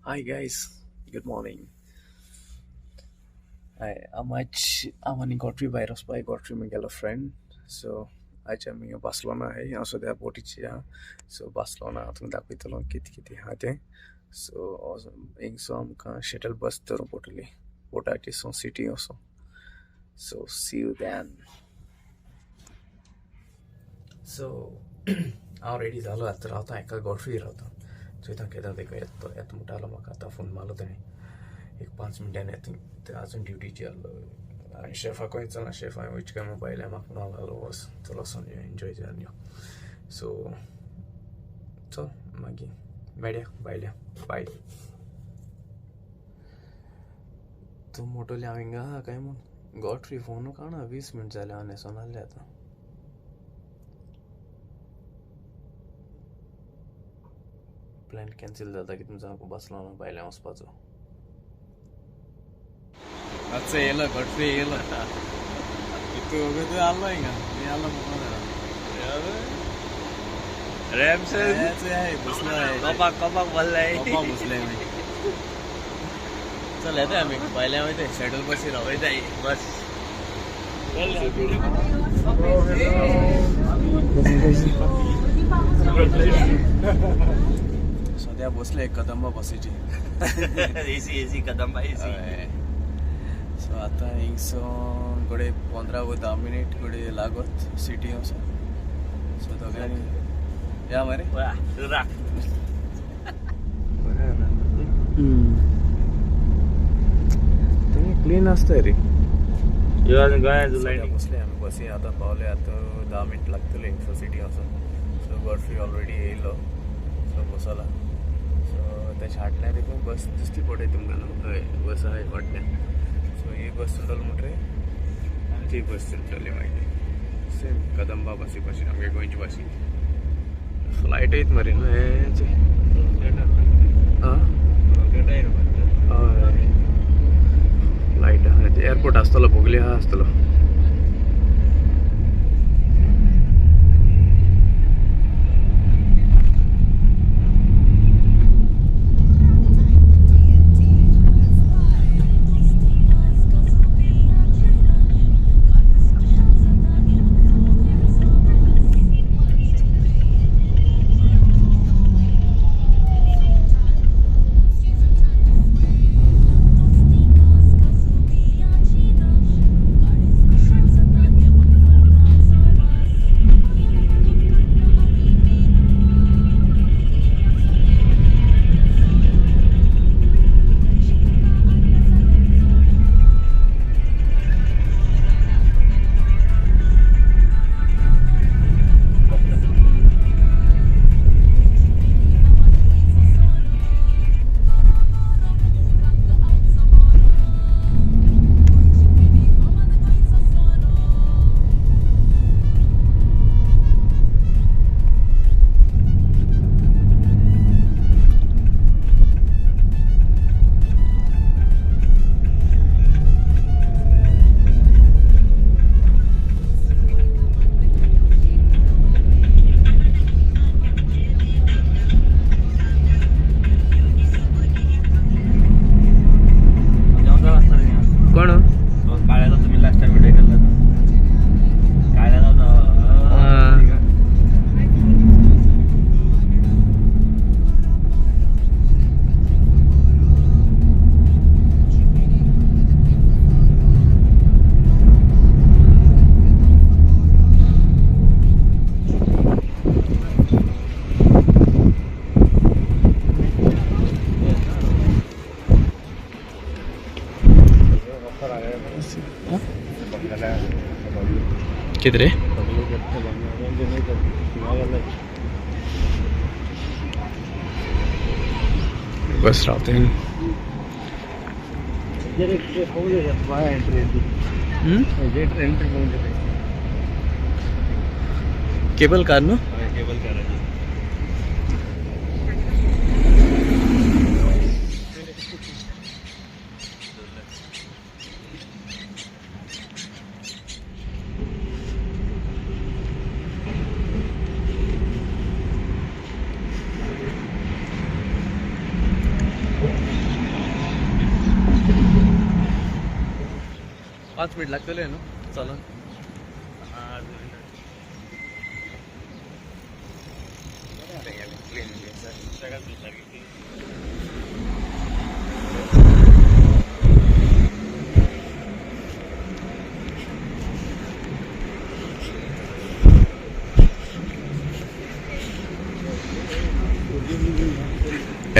Hi guys, good morning. Hi, I'm आनी गॉड्री भायर वचपाक. गॉड्री म्हगेलो फ्रेंड. सो आयज आमी बार्सेलोना आहे. हांव सद्या बोटीचेर आहा. सो बार्सेलोना हांव तुमकां दाखयतलो कितें कितें आहा तें. सो हिंगसो आमकां शटल बस धरूंक पडटली बोटाची सो सिटी वचों. So see you then. So हांव रेडी जालो आतां रावता एका गॉड्री रावता. चोयता केदां तेका येता येता म्हणटालो म्हाका. आतां फोन मारलो तेणें एक 5 मिनटांनी येता. आजून ड्युटीचेर आहलो आनी शेफाकूय चलना. शेफ हांवें वयचें काय मोबायल्यार म्हाका म्हणूंक लागलो वच चल वचोन यो एन्जॉय जावन यो. सो चल मागीर मेळया भायल्या बाय. तूं मोटोली हांव हिंगा आहा काय म्हूण गॉड्री फोनू काडना. 20 मिनट जालें हांव न्हेसोन आहलें आतां. प्लॅन कॅन्सल जाता की तुमचो बार्सेलोना भायल्यान वचपाचो. आतां येयलो गॉड्री येयलो. इतू आहलो हिंगा आलो कपाक कपाक बसलाय कपाक बसले. चल येता आमी भायल्यान वयता शटल बसीर वयताय बस. सद्या बसले कदंबा बसीची. AC AC Kadamba AC. So आतां हिंगसोन घडये 15 व 10 मिनीट घडये लागत सिटी वचोन. सो दोगांनी या मरे. क्लीन आसता रे. बसले आमी बसी आतां पावले. आतां 10 मिनट लागतले हिंगसो सिटी वचोन. सो गॉड्री ऑलरेडी येयलो. सो बसला. सो तेच्या फाटल्यान देखून बस दिसती पडय तुमकां न्हू. हय बस आहा फाटल्यान. सो ही बस सुटली म्हणटरी ती बस सुट्टली मागीर सेम कदंबा बसी भाशेन आमगे गोंयची भाशेन. फ्लायट येत मरे न्हू हें. हय फ्लायट आहा. एअरपोर्ट आसतलो बोगले आहा आसतलो. किधर है? बस रावते हैं. केबल कार न्हू? Cable car. 5 मिनट लागतले न्हू चलोन.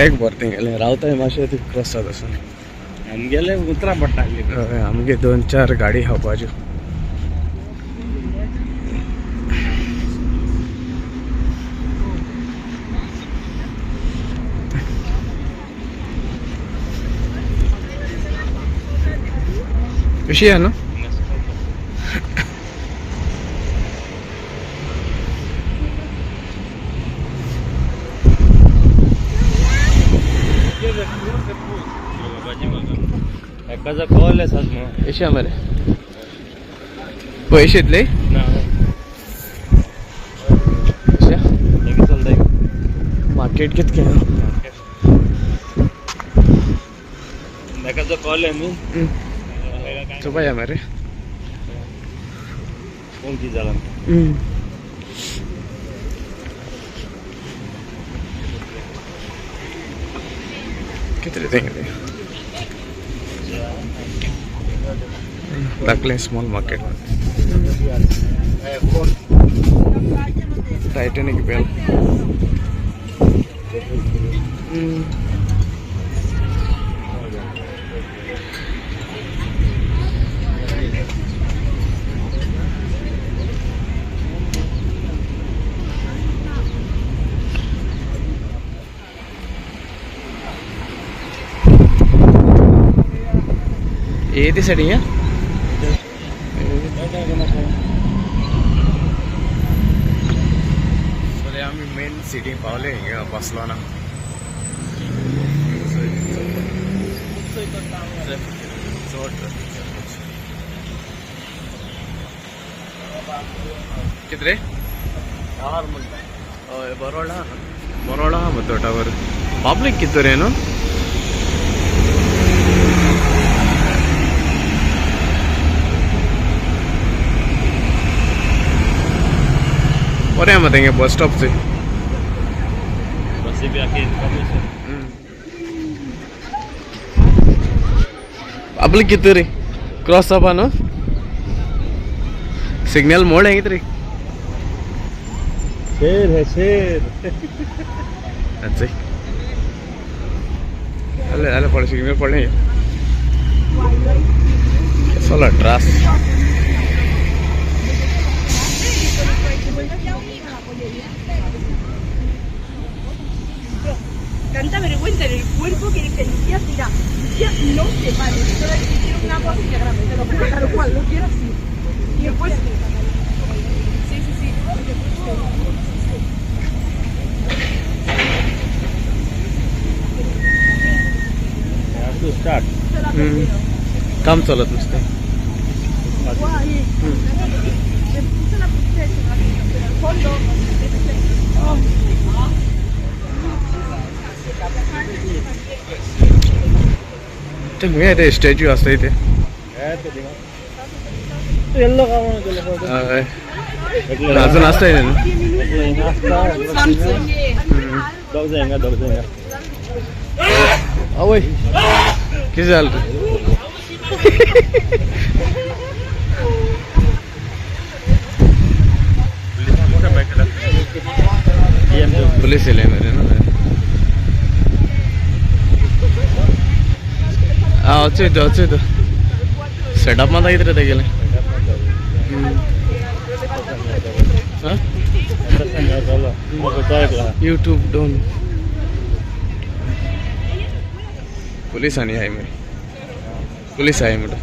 एक बरें तेंगेलें रावताय मातशें ती क्रॉस जाता आसून. आमगेले उतरां पडटा हय, आमगे 2-4 गाडी खावपाच्यो. कशी आहे न्हू? एकाचा कॉल आहे सर. कशी आहे मरे? पयशे येतले? ना. कशे? लगेच चलताय. मार्केट कितकें? एकाचा कॉल आहे न्हू. चोपा या मरे. कोण कितें जाला. कितले तेंगेले? दाखलें स्मॉल मार्केट. Titanic bell. ये ती सायडीन या. सो आमी मेन सिटी पावले हिंगा बार्सेलोना. कितरे? हय, बरोडा बरोडा आहा मरे तो टावर. पब्लीक कित रे न्हू? बरें आहा तेंगे बस स्टॉप थंय. बसी बी आखी इन्फॉर्मेशन. पब्लीक कित रे? क्रॉस जावपा न्हू? सिग्नल मोड कित रे? शेर है शेर. अच्छा अरे अरे पडले सिग्नल पडले. चला त्रास. Tanta vergüenza en el cuerpo que dije, Lucía, tira, Lucía, no te pares. Solo quiero un agua así de grande, te lo juro, tal cual, lo quiero así. Y después... Sí, sí, sí. To start. काम चलत नुसतें. Guay. Me puse la princesa, pero el fondo... Oh. ते खंय ते statue आसता ते. येल्लो. हय, अजून आसता न्हू. दोग जायंगा दोग जायंगा. आवय, कितें जालें रे? पुलीस येयले मरे न्हू. आं, वचूं येता वचूं येता. सेटअप मात कितें रे तेगेलें? यूट्यूब डोन. पुलीस आनी आय मरे. पुलीस आय म्हणटा.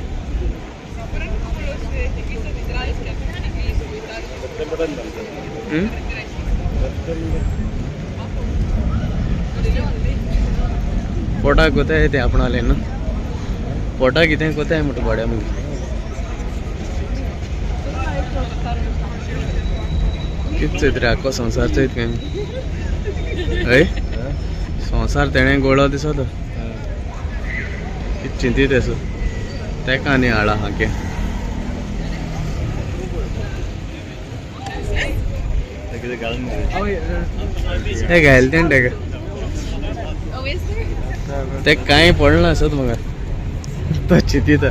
पोटाक कोताय तें आपणालें न्हू? पोटाक कितें कोताय म्हणटा बड्या मागीर. कितें चोयत रे आख्खो संवसार चोयत खंय? हय, संवसार तेणें गोळो दिसता. कितें चिंतीत आसा तेका आनी हाडा हाके. ते घायले तें तेका ते कांय पडना आसत म्हाका तो चिंतिता.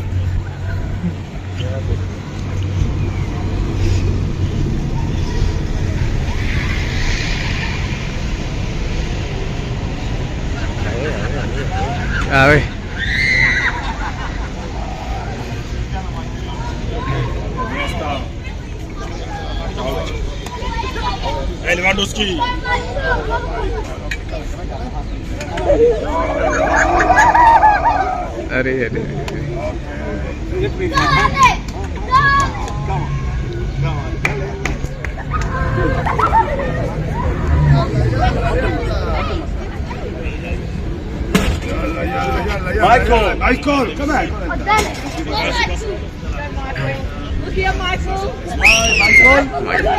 आवय Lewandowski. अरे अरे Michael, Michael, come on. Look here, Michael. Michael. Michael.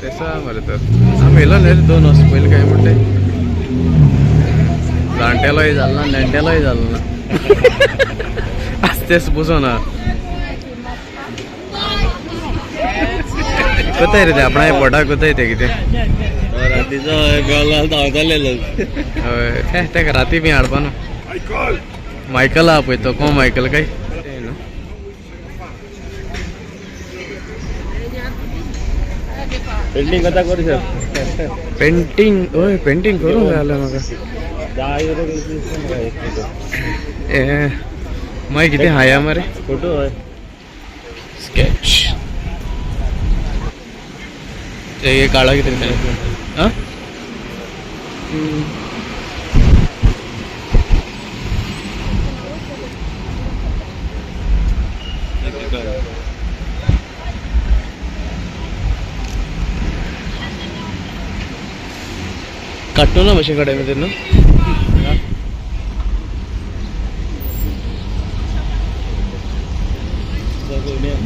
तेसा मरे तर आमी येयलो न्ही रे 2 वर्सां पयलीं काय म्हणटे जाणटेलोय जालो ना नेणटेलोय जालो ना आस्तेच बसोन आहा. कोताय रे ते आपणा पोटाक कोताय ते कितें रातीचो गला धांवताले लोक. हय ते तेका राती बी हाडपा ना. मायकल आहा पळय तो कोण मायकल काय तें न्हू. पेंटिंग कसा करू शकतो? पेंटिंग हय पेंटिंग करूंक जाय जाल्यार म्हाका. 10 युरो एक फोटो. ए मागीर कितें हाया मरे फोटो हय. स्केच ते काळा कितें आं कार्टूना भशेन काडय मरे न्हू.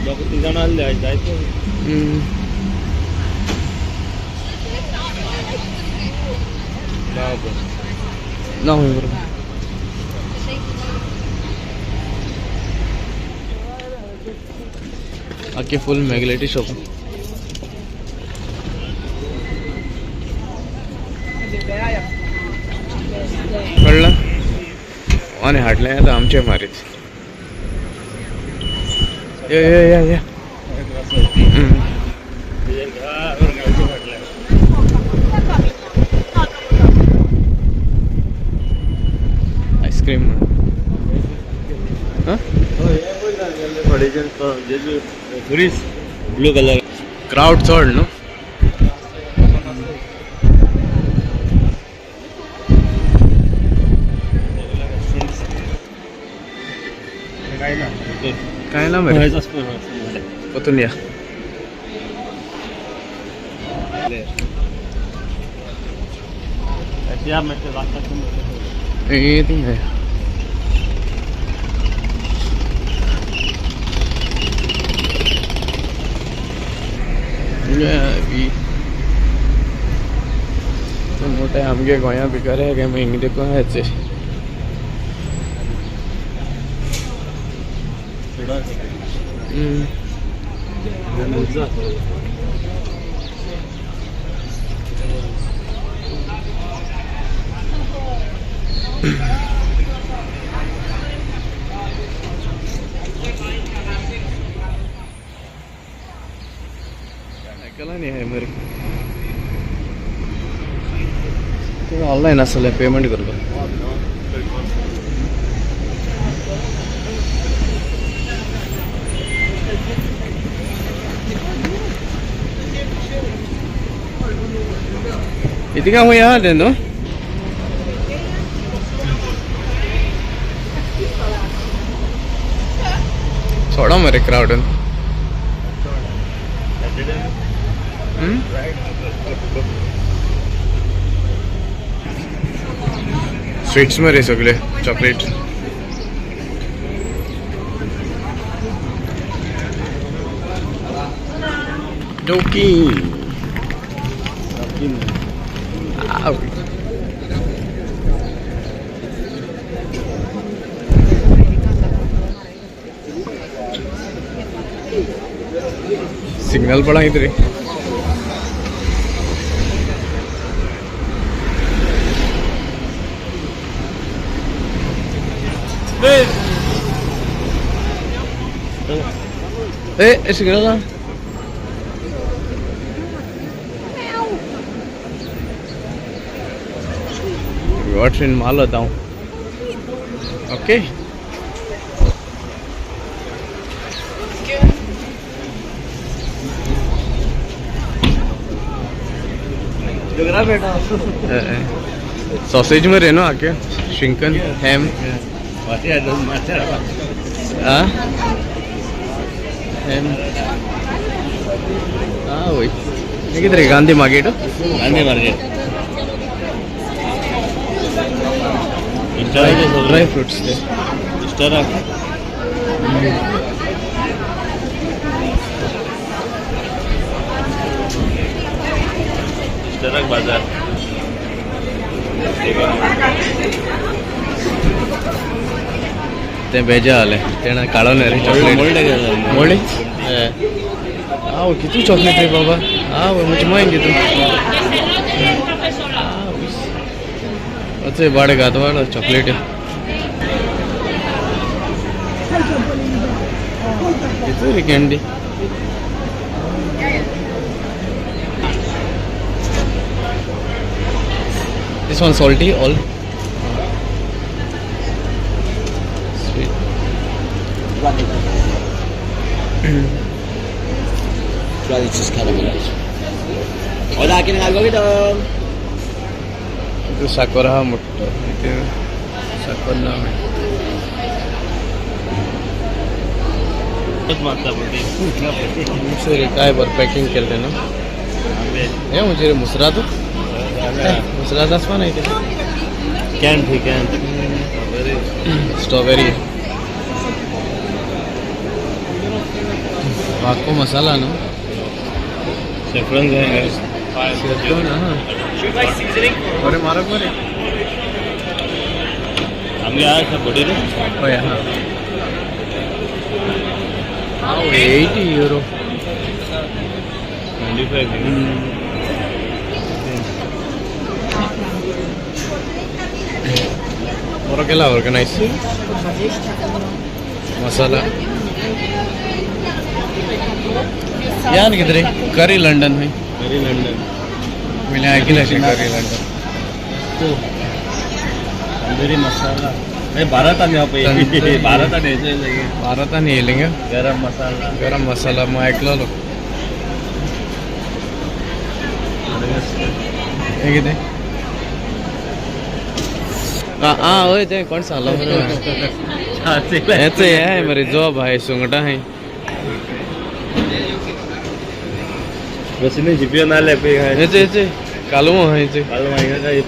दोग तीग जाणां आसले जायते. ना बरोबर. आख्खी फूल मेगलेटी शॉप. कळ्ळें आनी हाडलें आतां आमचें मारीत. यो यो यो यो. आयस्क्रीम हां ब्लू कलर क्राउड चड न्हू. काय ना मरे परतून या. ए ती आहे. मोठे आमगे गोंया भिकार काय मागीर हिंगा देखून येचे. आयकलां न्ही हांवें मरे तुमी ऑनलायन आसलें पेमेंट करपाक. इतका खंय आहा तें न्हू. सोडा मरे क्रावडून. स्वीट्स मरे सगळे चॉकलेट. डोकी. सिग्नल पडा कितें रे. ए सिग्नल गॉडफ्रीन माल होता हूँ. ओके सॉसेज मरे न्हू आके शिंकन हॅम हॅम. हाँ वही कितें रे Gandhi market. Gandhi market dry fruits ते. इस्टराक इस्टराक बाजार. ते बेजा आले तेणें काडोन रे चॉकलेट. मोडली. हांव कितू चॉकलेट रे बाबा. हांव म्हणजे मय कितू अचे बाडे घात वाडो चॉकलेट कितू रे candy. This one salty all sweet. Rather just caramelized. Hola, ¿quieren algo? इथं साखर हा मोठं इथे साखर नाव आहे. सर काय बरं पॅकिंग केलं ना हे म्हणजे रे मुसरात मुसरात आसपा नाही ते. Can can. Strawberry वाको मसाला न्हू. सेफ्रॉन. सेफ्रॉन हा बरें म्हारग मरे. आमगे आसा बडी रे. हय हा हांव 80 euro. 25. बरो केला ऑर्गनायज मसाला यान कितें रे करी लंडन खंय. करी लंडन. पयलीं आयकिलें अशें करी लंडन. तंदुरी मसाला नाही भारतान या पळय भारतान येयचें. भारतान येयलें गे. गरम मसाला. गरम मसाला मग आयकलोलो. हें कितें आं आं हय तें कोण सांगलो बरोबर हेच हें मरे जोब हाय सुंगटां हाय. बसीने शिपयो नाले पळय. हेच हेच कालवो आहा हेच. कालवा हिंगा काय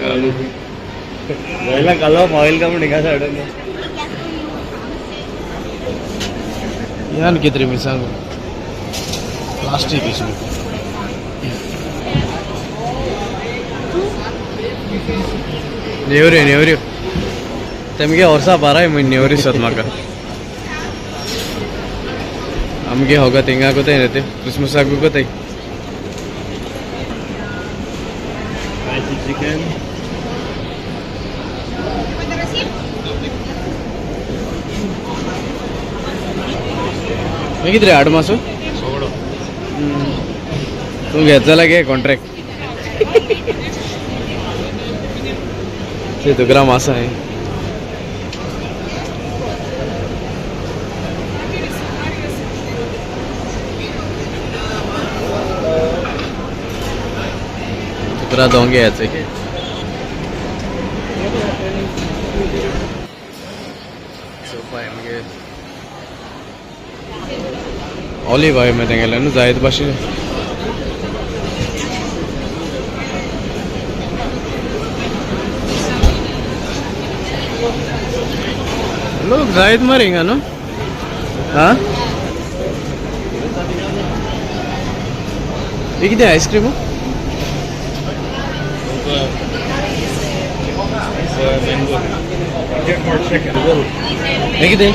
जायला कालवा पावयल का म्हण हिंगा सायडून. यान कितें रे मिरसांगो प्लास्टीक इसमें. नेवऱ्यो नेवऱ्यो तेमगे वर्सा बाराय म्हयने नेवरी दिसत म्हाका. आमगे होगा थिंगा कोताय न्ही ते क्रिसमसाक बी कोताय. Spicy chicken. मागीर कितें रे हाड मासो तूं घेत जाल्यार घे कॉन्ट्रॅक्ट. ते तुकरा मासा आहे. तुकरा दोंगे याचे. सोफा आहे मागीर ऑलिव्ह ऑयल मागीर तेंगेलें न्हू जायत भाशेन. लोक जायत मरे हिंगा न्हू. हा हे कितें आयस्क्रीम? Get more chicken. हे कितें?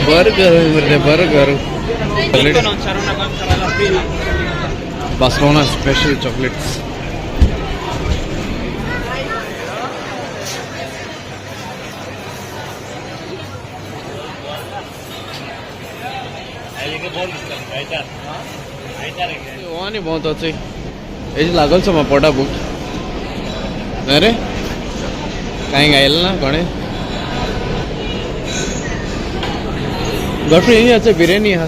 बर्गर मरे burger. Barcelona special chocolates. आनी भोंवताच हेजी लागल सो पोटा भूक अरे कांय गायलें ना कोणें. गॉडफ्री ही आसा बिर्याणी आहा.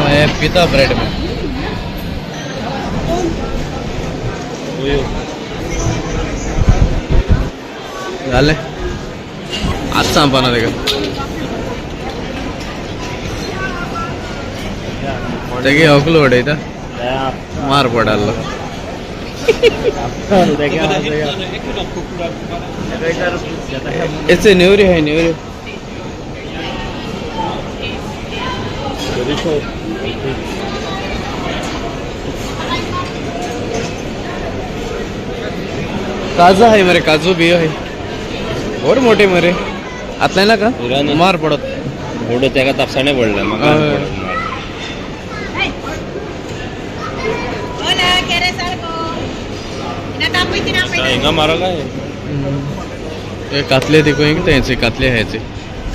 हे पिता ब्रेड में जालें आज सांगपाना तेका. तेगे अकलो उडयता मार पडालो. Ese नेवरी है नेवरी. काजू आहे मरे, काजू बियो आहे वर मोठे मरे. आतले ना का मार पडत मोठं त्याका तापसाणे पडलं मग. Hola, ¿quieres algo? Tinatapay, tinapay. हिंगा मारो काय. हे कातले तिकून तेंचे कातले ह्याचे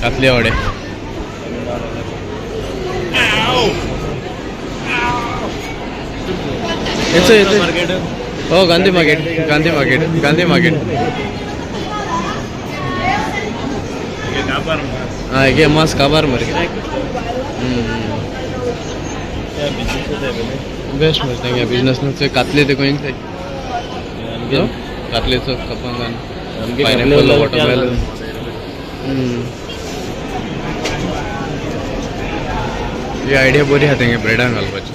कातले वडे. येचो येचो हो Gandhi market, Gandhi market, Gandhi market. हा हे मास काबार मरे. बेस्ट मरे तेंगे बिजनेस न्हू. कातले ते कोण कातलेचो कपंगान पायनॅपल वॉटरमेलन. ही आयडिया बरी आहा तेंगे ब्रेडान घालपाची.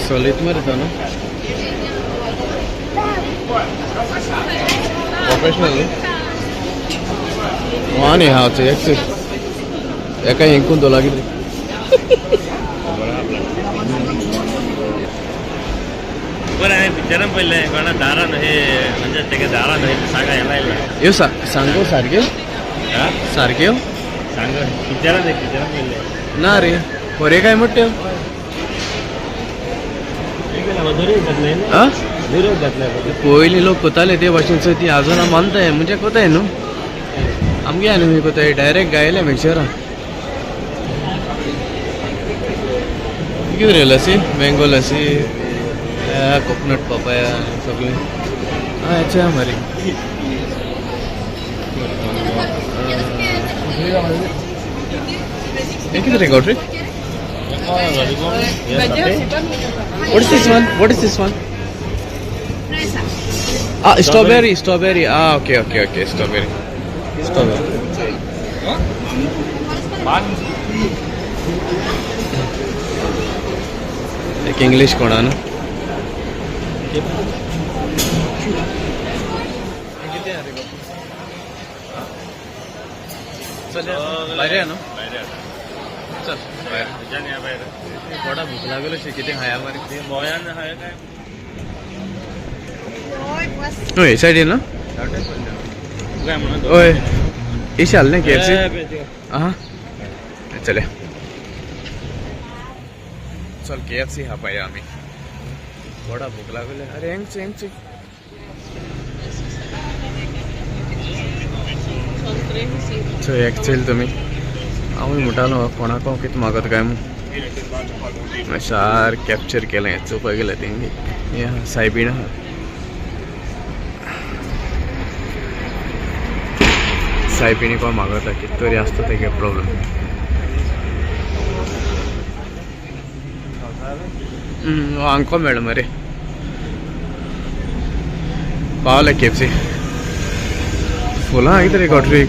सोलीत मरे तो न्हू प्रोफेशनल आनी हा एक एका हिंकून तो लागीं. बरं हांवें पिक्चरान पळयलें कोणा दारान हे म्हणजे तेका दारान हे सागा हें लायलें. ह्यो सांगो सारक्यो सारक्यो सांग पिक्चरान पिक्चरान पळयलें. ना रे खरे काय म्हणटा. पयलीं लोक कोताले ते भाशेन ती आजून मानताय म्हणजे कोताय न्हू आमगे आनी खंय कोताय डायरेक्ट गायले मिक्सरान. कितें रे लसी मँगो लसी कोकोनट पपाया सगळें. आं हेचे आहा मरे. हे कितें रे Godfrey? What is this one? What is this one? Fresa. Ah, strawberry, strawberry. Ah, okay, okay, okay, strawberry. Strawberry. एक इंग्लिश कोणा ना? भायर न्हू चल भायर. पोटा भूक लागली अशी कितें खाया मरे. हय सायडीन ना. हय इशाल न्ही केएफसी. आहा चले चल केएफसी हा पाया आमी. पोटा भूक लागली. अरे हेंगची हेंगची सो एक्चुअली तुमी हांवूय म्हणटालो कोणाक कितें मागत काय म्हूण सार कॅप्चर केलें चोवपाक गेलें तेंगे. हें आहा सायबीण आहा. सायबिणी कोण मागता कितें तरी आसता तेगे प्रॉब्लम. हांगको मेळ्ळो मरे. पावले केएफसी. फुलां कितें रे गॉडफ्री?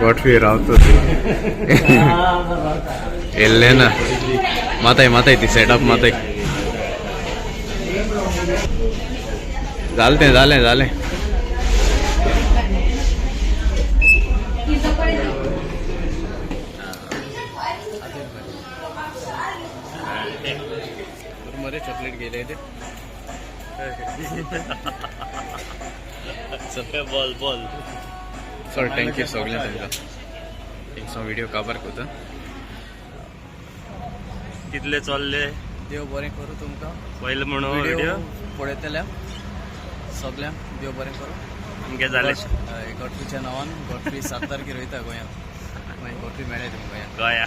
गॉडफ्री रावतो ती येल्ले ना माताय माताय ती सेटअप माताय जालें तें जालें जालें. मरे चॉकलेट गेले ते. Ball ball. Sir, thank you सगळ्या तुमकां. एक सो व्हिडिओ काबार कोता. कितले चल्ले? देव बरें करूं तुमकां. पयले म्हणून व्हिडिओ पळयतल्या सगळ्यांक देव बरें करूं. आमगे जाले. हय, गॉडफ्रीच्या नांवान. गॉडफ्री 7 तारखेर वयता गोंयांत, मागीर गॉडफ्री मेळ्ळे तुमकां गोंयांत. गोंया.